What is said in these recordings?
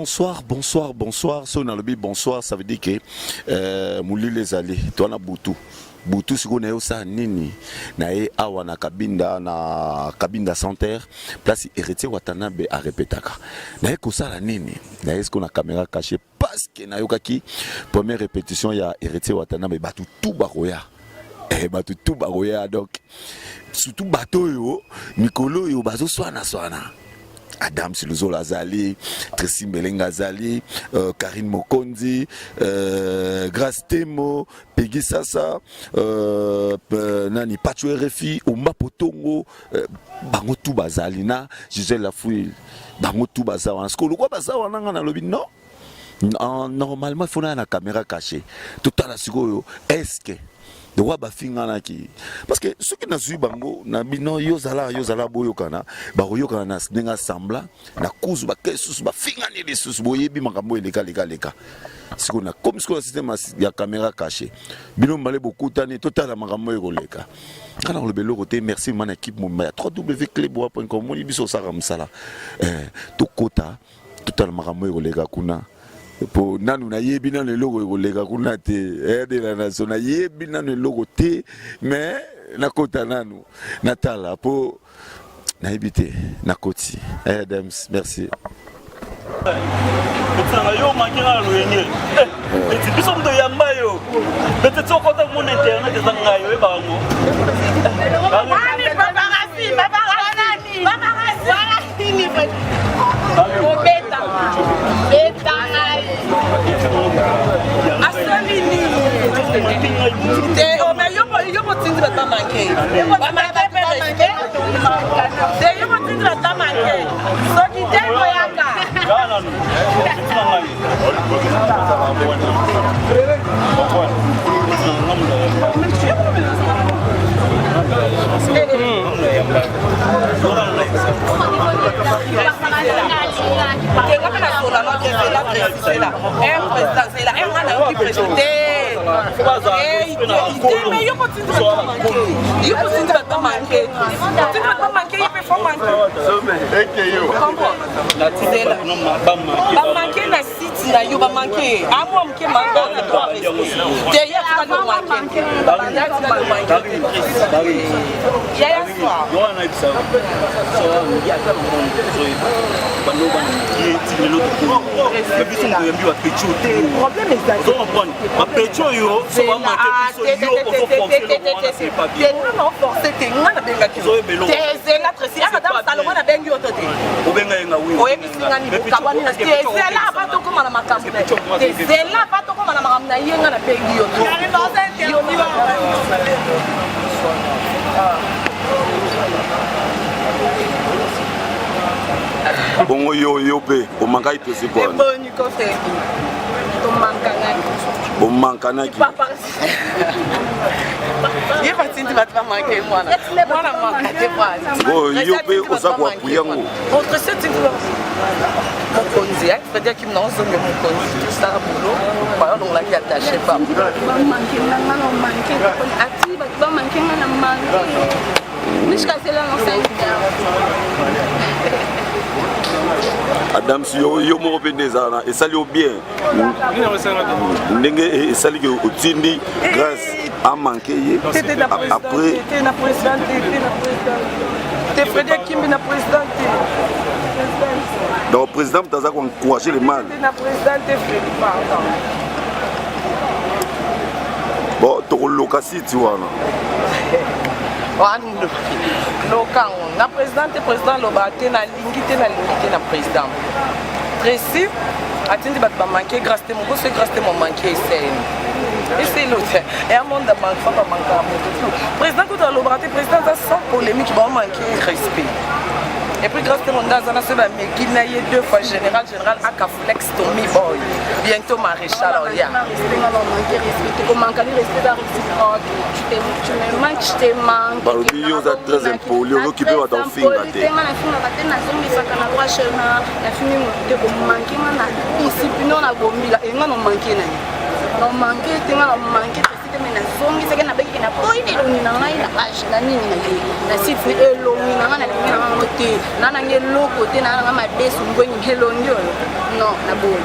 Bonsoir, bonsoir, bonsoir. Soki nalobi bonsoir, ça veut dire que euh, molili ezali to na butu. Butu sikoyo naye osala nini? Naye awa na Kabinda na Kabinda Center, place Héritier Watanabe arepetaka. Naye kosala nini? Naye sikoyo na caméra cachée parce que nayokaki première répétition ya Héritier Watanabe bato tout bakoya. Eh, bato tout bakoya donc surtout bato oyo mikolo oyo bazoswana swana. Adam Siluzola azali, Tracy Mbelenga azali, euh, Karine Mokonzi, euh, Grace Temo, Peggy Sasa, euh, euh, nani Pacho RFI, Omba Potongo, euh, bango tout bazali na Gisèle Lafouille, bango tout baza wana. Sikoyo lokwa baza wana nga nalobi non. Normalement il faut na na caméra cachée. Totala sikoyo est-ce que lokwa bafinganaki parce que soki nazwi bango na bino yo zala yo zala boyokana bakoyokana na ndenge asambla na kuzu bake susu bafingani lisusu boyebi makambo eleka leka leka sikoyo na komi sikoyo na système ya caméra cachée bino mbale bokutani totala makambo ekoleka nga na koloba eloko te. Merci ma na équipe mobimba ya www.cleboa.com. Moni biso osalaka mosala eh, tokota totala makambo ekoleka kuna po nanu nayebi nanu eloko ekoleka kuna te. Eh, de la nation nayebi nanu eloko te, mais nakota nanu natala po nayebi te nakoti. Eh, Dems, merci. Otisanga yo manke nga na loyenge eti biso moto yamba yo pete ti okota komona internet eza ngai oyebaka yango. Obeta ngai asali nini te? Mais yo botindi bato bamanke, bamanke mpe respect te. Yo botindi bato bamanke soki te boyaka. Nga mpe nasola no bien. Zela, zela, un président, zela un nga nayoki président te te. Mais yo kotindi bato bamanke, yo kotindi bato bamanke, otindi bato bamanke, ye mpe faut manke. Zela, bamanke na site na yo, bamanke amwa moke manga na droit respect te. Ye atikali omanke, ye atikali omanke yaya soir. Biso moyambi bapecho te, bapecho oyo so bamanke biso, yo ozoforce pas bien. Nga na force te, nga nabengaki te. Zela, Tracy, aka ta salongo nabengi yo to te. Obenga ye nga wi. Oyebisi nga nini? Okabwani na te. Zela, ava tokóma na makambo na te. Zela, ava tokóma na makambo na ye. Nga nabengi yo te. Bongo yo, yo mpe omankaki Tracy pona Eboni kofeki tomankanaki. Bomankanaki. Ye batindi bato bamanke mwana, mwana manka te mwana. Sikoyo yo mpe oza koapuye yango. Tracy atindi mokonzi Fredi Akim na ozonge mokonzi tosala bolo bayolongolaki attaché pa. Bamanke nga na manke ati bato bamanke nga na manke mishikazela na Adams, yo, yo moko mpe nde ezala na esali yo bien ndenge esali ke otindi Grâce amanke ye après. Te na président te, te na président te, Fredi Akimbi na président te. Donc président moto aza koencourager le mal. Te na président te, Fredi, pardon. Bon, tokoloka siti wana. Lokango na président te. Président aloba te nalingi te, nalingi te na président. Tracy atindi bato bamanke Grâce te moboso. Grâce te momanke eseni eselo te eya monde amanke fa bamankaka moto. Président kutu alobaka te. Président aza sans polémique, baomanke respect. Et puis Grâce te monde aza na so bameki na ye deux fois général, général Akaflex Tommy Boy, bientôt maréchal oya. Komankani respect eza réciproque. Tu me manques, je te manque. Balobi yo oza très impoli, ozoki mpe bato ofinga te. Nga nafingaka te, nazongisaka na droit chemin. Nafingi motu te. Komanke nga na discipline oyo nabombila enga nomanke na ye nomanke te. Nga namanke Tracy te, mais nazongisaki, nabengiki na boyi. elongi na ngai na page na nini na ye na site ne elongi na ngai nalingi na ngai te na nangi eloko te na nanga madesu mbwengi elongi oyo non na boyi.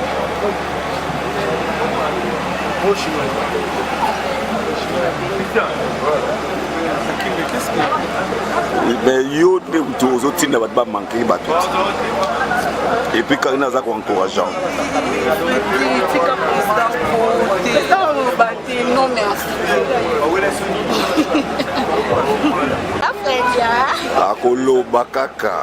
Mais yo nde moto ozotinda bato bamanke bato et puis karine aza koencourageant. Tika président président oloba te non merci. Afredia akoloba kaka.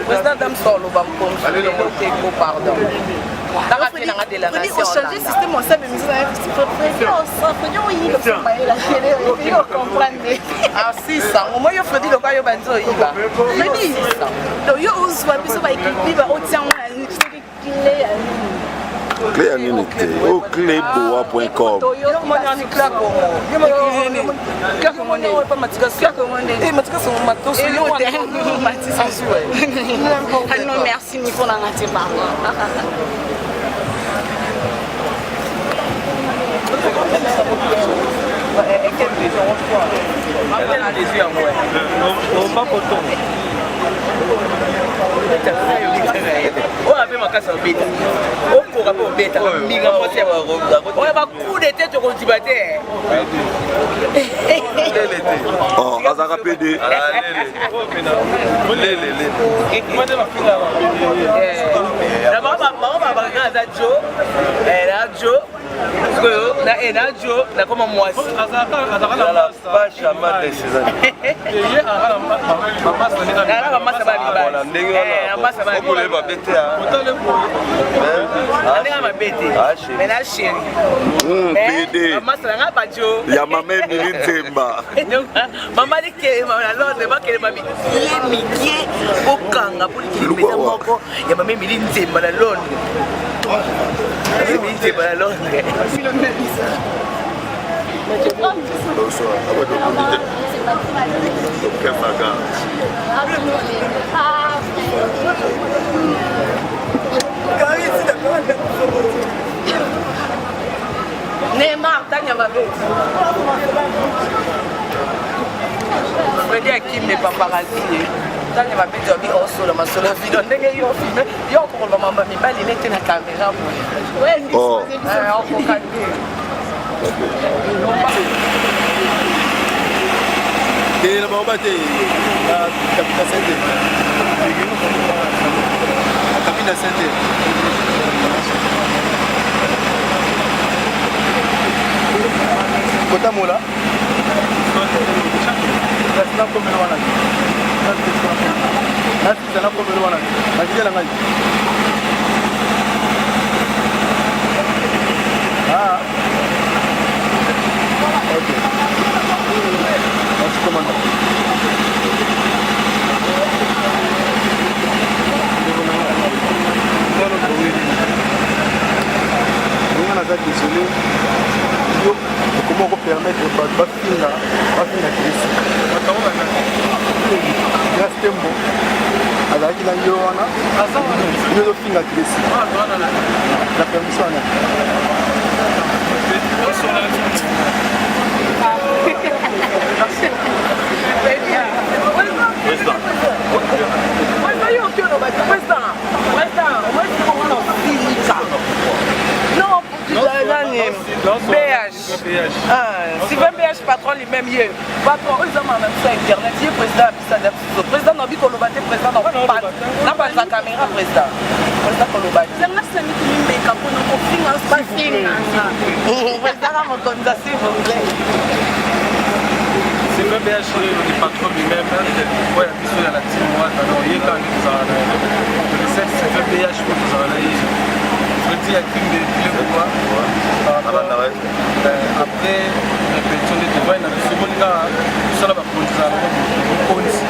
Président Damso oloba mponso lelo te ko pardon. Taka te nanga de la nation. Ochange système osala émission na Fredi oyiba mayela tele yo comprendre. Ah si sango moi yo Fredi loka yo banzi oyiba. Fredi donc yo ozwa biso ba équipe ba otia ngo na nini soki clé ya nini. Clé ya nini te o clé boa point com. Yo moni ani clé Congo. Yo moni nini? Clé Congo nde. Pa matika Clé Congo nde. Eh matika songo matoso yo wana. Ah non merci niveau na nga te pardon. Oyo ape makasi obeta okoka mpe obeta mbinga mwasi ya oyo bakude te tokondima te. Oh, azalaka pede. Bango babakaka aza jo na jo sikoyo na jo nakoma mwasi. Nala bamasa bamibali mabe te mais na chéri pede bamasa nanga bajo ya mama Emili Nzemba. Mama likelema na Londres bakelema mikie mikie okanga mpo likelema eza moko ya mama Emili Nzemba na Londres. Emili Nzemba na Londres. Neymar tanya mabe. Fredi Akimbe paparazzi tanya mabe jobi osola masolo video ndenge yo filme yo okokoloba mamba mibali nete na kamera boye. Oh. Okoka te. Te na bango bate na kapita sente na kapita sente kotamola nakomela wana nasisa nakomela wana nakitela ngai. Ah. Ok. Merci, commandant. Nga naza désolé, yo okoma kopermettre bato bafinga bafinga Krisi Grâce Tembo azalaki na yo wana, yo ozofinga Krisi na permission wana. Non, nani BH. Sylvain BH patron lui-même ye. Patron oyo eza mama biso ya internet ye président ya biso ya biso. Président na bikoloba te président na na banza caméra président. Président koloba te. Zanga sami kumimbeka mpona kofinga bafinga. Président na mokonzi s'il vous plaît. Sylvain BH le patron lui-même oyo ya biso ya la team wana oyeka nde tozala na le 7 Sylvain BH oyo tozala na ye Fredi Akimbe Bileboa après répétition nde tovandi na biso boninga tosala bakonzi ezala mokonzi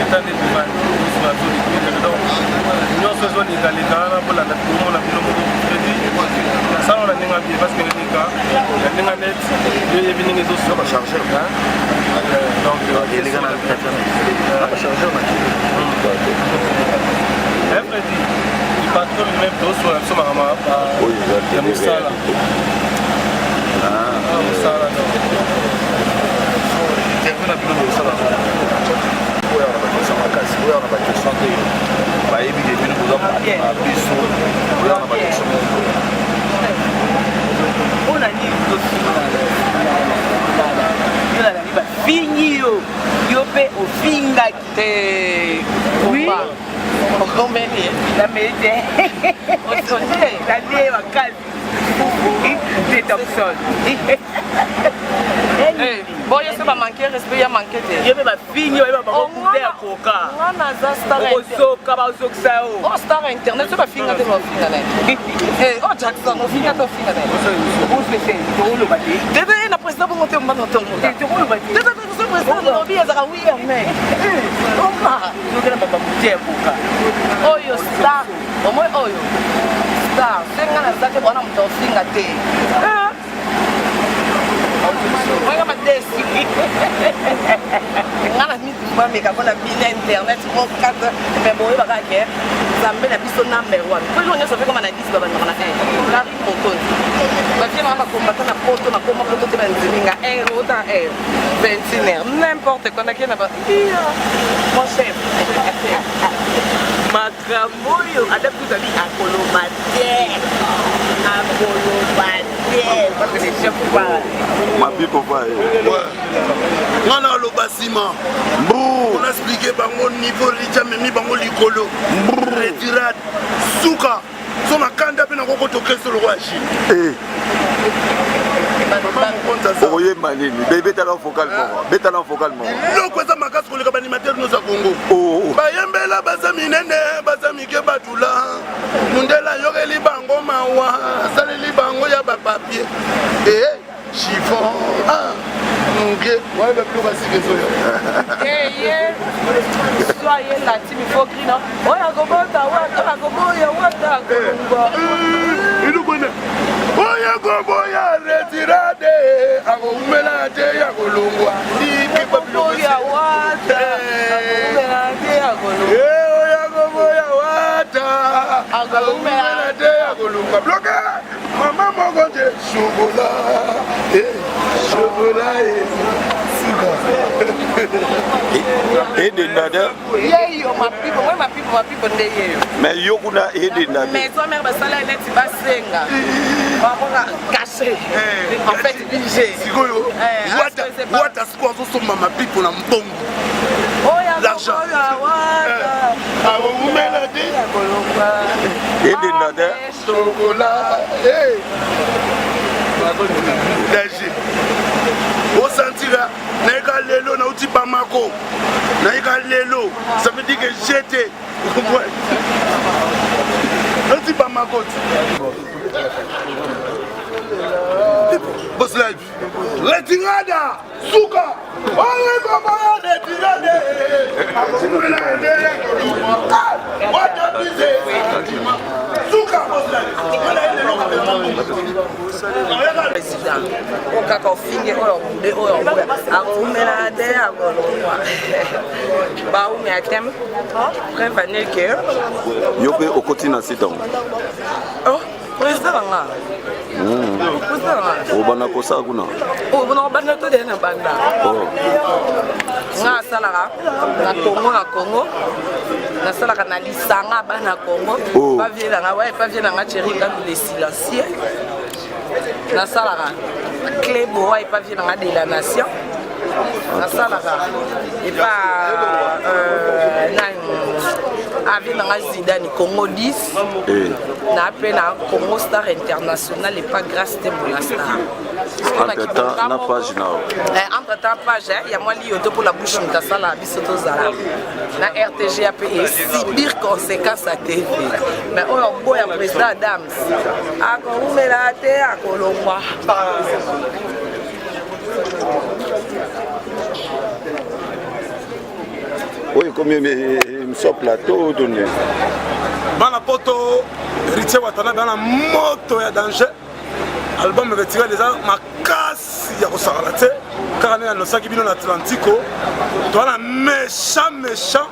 eta nde tovandi biso azolekele donc nyonso ezolekaleka wana bolanda komona bino moko Fredi sala na ndenge bien parce que eleka na ndenge net yo yebi ndenge ezosoka chargeur. Donc na chargeur na Fredi Patron lui-même tozosola biso makambo ya mosala. Ah, mosala donc. Interview na bino bosala oyo na bakestion makasi, oyo na bakestion te, bayebi ke bino boza na biso, oyo na bakestion moko. Mpona nini tofinga yo? Nalandi bafingi yo, yo mpe ofingaki te. Oui. Omeli? Nameli te, nalie makasi te, Thompson. Boyo so bamanke respect ya manke te. Yo mpe bafingi, bayeba bango kute ya koka. Nga naza star. Okozoka, bazokisa yo. O star internet so bafinga te, bafinga na ye. O Jackson ofinga te, ofinga na ye. Tokoloba te. Tete na président bongo te, mbana tongo. Tokoloba te. Tete président lobi ezaka wi mais oma tokela bababute ya koka. Oyo star omoi, oyo star se nga naza te, bwana moto ofinga te. Oyo madesi nga na mitumba meka mpona bino internet mokata me boyebaka ke Nzambe na biso number one, po eloko nyonso mpe koma na 10 babandaka na 1. Karine Mokonzi, bavie nanga bakombata na poto, nakoma poto te, bandimi nga 1 ota 1 21 heure, n'importe quoi, nakie na ba mon chef. Makambo oyo ata kutu abi akoloba te, akoloba te parce que les chefs parlent. Mapipo pa. Nga na aloba nsima mpona explike bango niveau Richa amemi bango likolo. Retirade suka so na kanda mpe nakokota okristo lokwa ya Chine. Okoyemba nini? Betala vocal moko, betala vocal moko. Biloko eza makasi koleka baanimateur nyonso ya Kongo. Bayembela baza minene, baza mike, batula mundele ayokeli bango mawa, asaleli bango ya bapapier e chiffon moke wayeba biloko asika ezoya. Ye so ye lati mifo grino oyo akobota wata, akoboya wata, akolongwa. Eloko oyo akoboya retirade akowumela te, ya kolongwa. Akoboya wata, akowumela te, akolongwa. Oyo akoboya wata akowumela te, akolongwa. Bloke mama moko te, chocolat, chocolat, suka. Edenda te. Yeyo mapipo moi, mapipo, mapipo nde yeyo. Mais yo kuna edenda te. Maison mère basala neti basenga bakoka caché, en fait budget. Sikoyo wata sikoyo azosomba mapipo na mbongo. L'argent akowumela te. Edenda te. Chocolat danger osantira nayeka lelo, nauti Bamako, nayeka lelo, ça veut dire que j'étais nauti Bamako. Boss Live, retirada suka oyekoboya retirade watabize suka. Boss Live. Président oyo kaka ofinge, oyo obude, oyo oboya, akoumela te, akolongwa. Baumela te, preuve ane ke. Yo mpe okoti na site yango? Oh, président nanga, président nanga. Obanda kosala kuna? Obona obanda to deya na banda. Nga asalaka na Congo, na Congo nasalaka na lisanga bana Congo. Pavie nanga wa pavie nanga Thierry Ngandu le silencieux, nasalaka clé boa epavie nanga de la nation, nasalaka epa nani, avie nanga Zidane Congo 10 na mpe na Congo Star International epa Grâce te Mona Star. Entre temps na page na yo? Entre temps page ya mwa liyo to mpo la bouche moto asala biso tozala na RTG mpe esubir conséquence ya TV, mais oyo oboya président Adams akowumela te, akolongwa. Oyo ekomi émission plateau to nini? Bana poto, Héritier Watanabe ana moto ya danger. Album Retirade eza makasi ya kosakana te, kaka ndenge anosaki bino na Atlantico. Toza na méchant méchant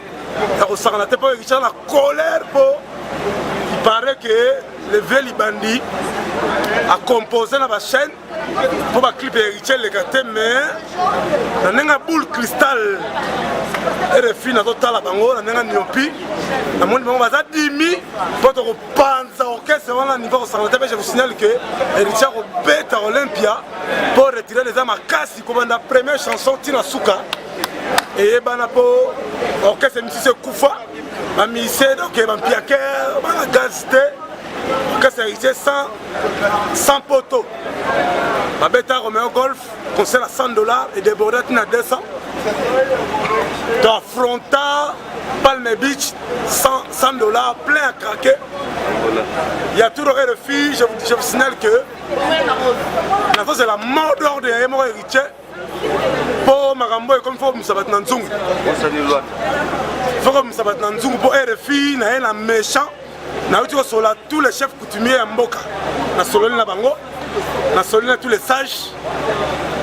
ya kosakana te mpo Héritier na colère mpo. Paraît que le vieux Libandi a composé na ba chaîne mpo ba clip ya Héritier eleka te mais na ndenge ya boule cristal RFI nazotala bango na ndenge ya myopi namoni bango baza dimi mpo tokopanza orchestre wana niveau kosangana te mpe je vous signale que Héritier akobeta Olympia mpo retire eza makasi kobanda première chanson ntina suka eyebana mpo orchestre misusu ekufa bamusicien donc bampiaker bana gaz te orchestre héritier sans poto babeta romeo golf concert à 100 dollars et déborda tina 200 to affronta palme beach 100 dollars plein à craquer il y a tout refuge je vous signale que nazozela mot d'ordre ya ye moko héritier mpo makambo oyo ekomi fo kobimisa bato na nzungu fo kobimisa bato na nzungu mpo rfi na ye na méchant nauti kosolola tous les chefs coutumier ya mboka nasololi na bango nasololi na tous les sages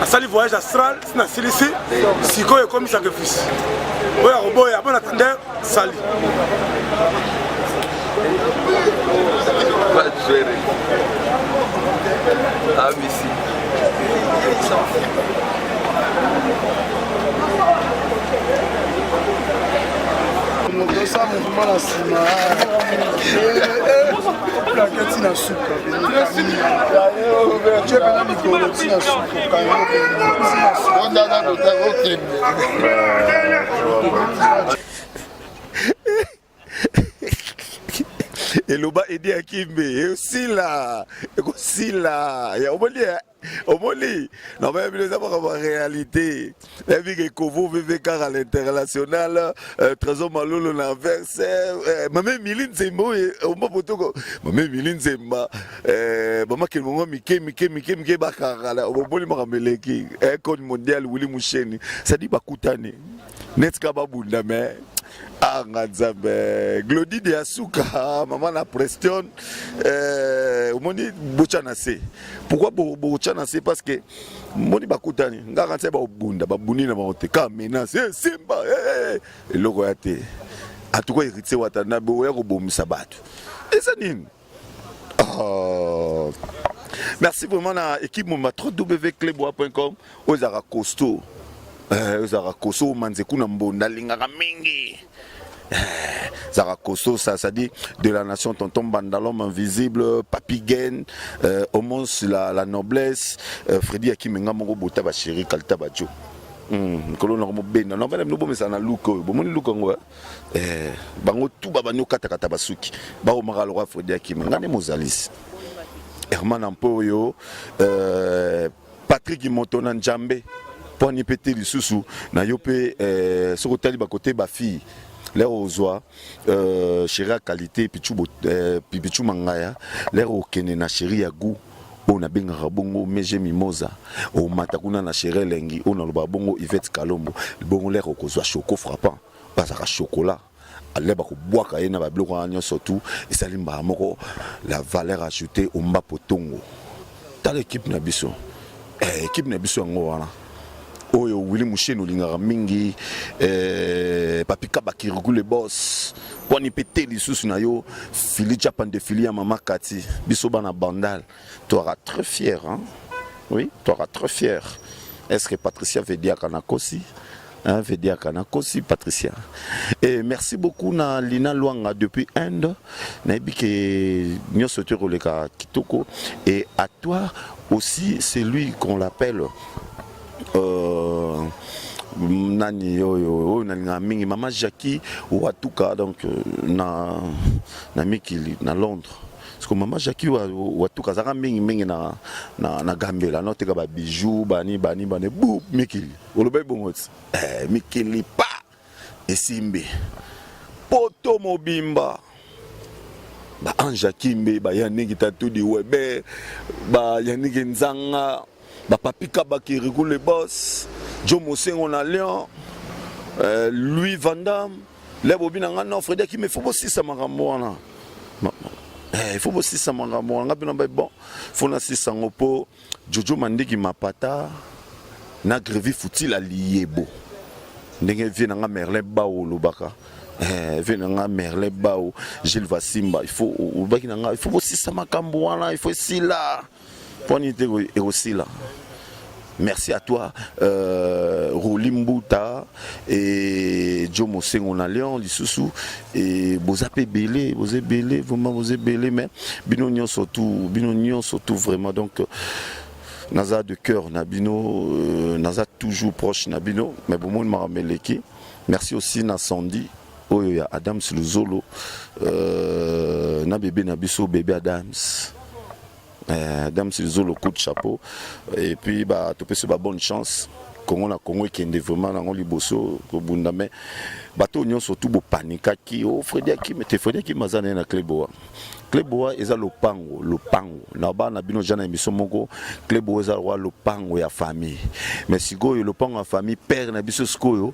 nasali voyage astral si nasilisi sikoyo ekomi sacrifice oyo akoboya bon attendeur sali ABC. Motosa mouvement na nsima plake ti na suka tie mpena likolo ti na suka okende eloba edi akimbe esila ekosila ya omoni eh, omoni naomaya bino eza makambo ya réalité nayebi ke kovo vv kaka l'international euh, trésor malolo na verse euh, mame emili nzemba oyo omba potoko mame emili nzemba euh, bamakeli bango mike mike mike mike bakakala omoni makambo eleki code mondial willi musheni cestadi bakutani neti ka babunda mais ah nga nzambe glodi de asuka mama na prestion eh, omoni botya na se pourquoi botya na se parce que moni bakutani nga kanisa babunda babundi na bango te ka menace eh, simba eh, eh, eloko ya te en tout cas héritier watanabe oya kobomisa bato eza nini Oh. Merci vraiment na équipe moma www.cleboa.com oyo ezalaka costaud eh, oyo ezalaka costaud manze kuna mbonda alingaka mingi eh, ezalaka costaud ça ça dit de la nation tonton Banda l'homme invisible Papi Gen euh, Omons la, la noblesse euh, Freddy Akimenga moko bota ba chéri Kalita Badjo nkolo hmm, na mobenda na bana bino bomesana na luka oyo bomoni luka yango eh? Eh, bango tu babandi kokatakata basuki bakomaka lokwa fredi akima ngai nde mozalisi herman ampo oyo eh, patrik moto na njambe mpo ani mpe te lisusu na yo mpe eh, soki otali bakote bafille lere ozwa euh, chéri ya qualité pichu, euh, pichu mangaya lere okende na chéri ya goût oyo nabengaka bongo meje mimoza omata kuna na chéri elengi oyo nalobaka bongo ivete kalombo bongo lere okozwa choco frappant bazalaka chocolat ale bakobwaka ye na babiloko wana nyonso tu esali mbala moko la valeur ajoutée omba potongo tala ekipe na biso eh, ekipe na biso yango wana oyo willi musheni olingaka mingi eh, papi kabakiriku le boss pwani mpe te lisusu na yo fili japan de fili ya mama kati biso bana bandal toaka très fier hein? oui toaka très fier est ce que patricia vediaka nakosi Hein, Vediaka nakosi Patricia. Et merci beaucoup na Lina Luanga depuis Inde. Nayebi ke nyonso te koleka kitoko. Et à toi aussi, c'est lui qu'on l'appelle euh, nani oyo oyo nalingaka mingi mama Jackie Watuka donc euh, na na mikili na Londres. Parce que mama Jackie Watuka azalaka mingi mingi na na, na Gambela noteka ba bijoux bani bani bani bu mikili Olobaki bongo ti eh, mikili pa esimbi poto mobimba ba Ange Akimbe ba Yannick Tatudi Weber ba Yannick Nzanga ba Papi Kabaki Riku le boss Joe Mosengo na Lyon euh, Louis Van Damme le bobi na nga non Freddy Akimbe faut bosisa makambo wana eh, il faut bosisa makambo wana nga mpe na bon faut nasisa yango mpo Jojo Mandiki Mapata na Grevi Futila Liyebo ndenge vie na nga Merlin Bao olobaka Eh, vie na nga Merlin Bao, Gilles Vasimba, il faut olobaki na nga, il faut bosisa makambo wana, il faut esila. Mpo nini te ekosila? Merci à toi, Roly Mbuta et Joe Mosengo na Lyon, lisusu et boza pe belé, boza belé, vraiment boza belé, mais bino nyonso tout, bino nyonso tout vraiment donc naza de cœur na bino, naza toujours proche na bino, mais bomoni makambo eleki. Merci aussi na Sandy oyo ya Adams Luzolo, na bébé na biso bébé Adams. Adams Luzolo, coup de chapeau et puis bah topesi ba bonne chance. Congo na Congo ekende vraiment nango liboso kobunda, mais bato nyonso tu bopanikaki o Fredi Akim te. Fredi Akim aza na ye na Cleboa. Cleboa eza lopango, lopango na bana bino ja na émission moko. Cleboa eza roi lopango ya famille, mais sikoyo lopango ya famille père na biso sikoyo,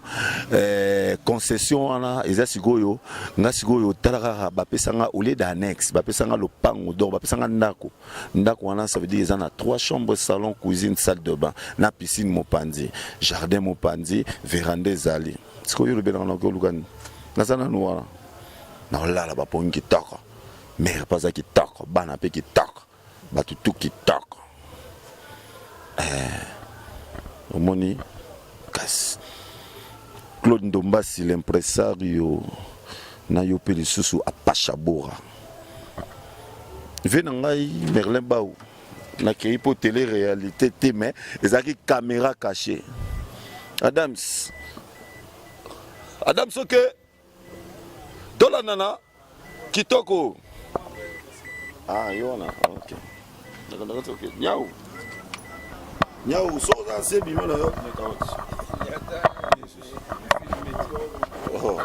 concession wana eza sikoyo nga. Sikoyo tala kaka, bapesanga au lieu d'annexe, bapesanga lopango, donc bapesanga ndako. Ndako wana, ça veut dire eza na trois chambres, salon, cuisine, salle de bain na piscine mopanzi, jardin mopanzi, véranda ezali. Sikoyo olobelanga na oluka nini? Naza nanu wana, naolala bapongi kitoko, mare mpe aza kitoko, bana mpe kitoko, bato tu kitoko. Omoni kasi Claude Ndombasi, l'impresario na yo mpe lisusu Apasha Bora, ve na ngai Merlin Bau. Nakei mpo télé réalité te, mais ezalaki caméra cachée. Adams, Adams, ok, tolandana kitoko. Ah, yo wana, ok, ok, nyau nyau, soki oza nse bima na yo. Oh.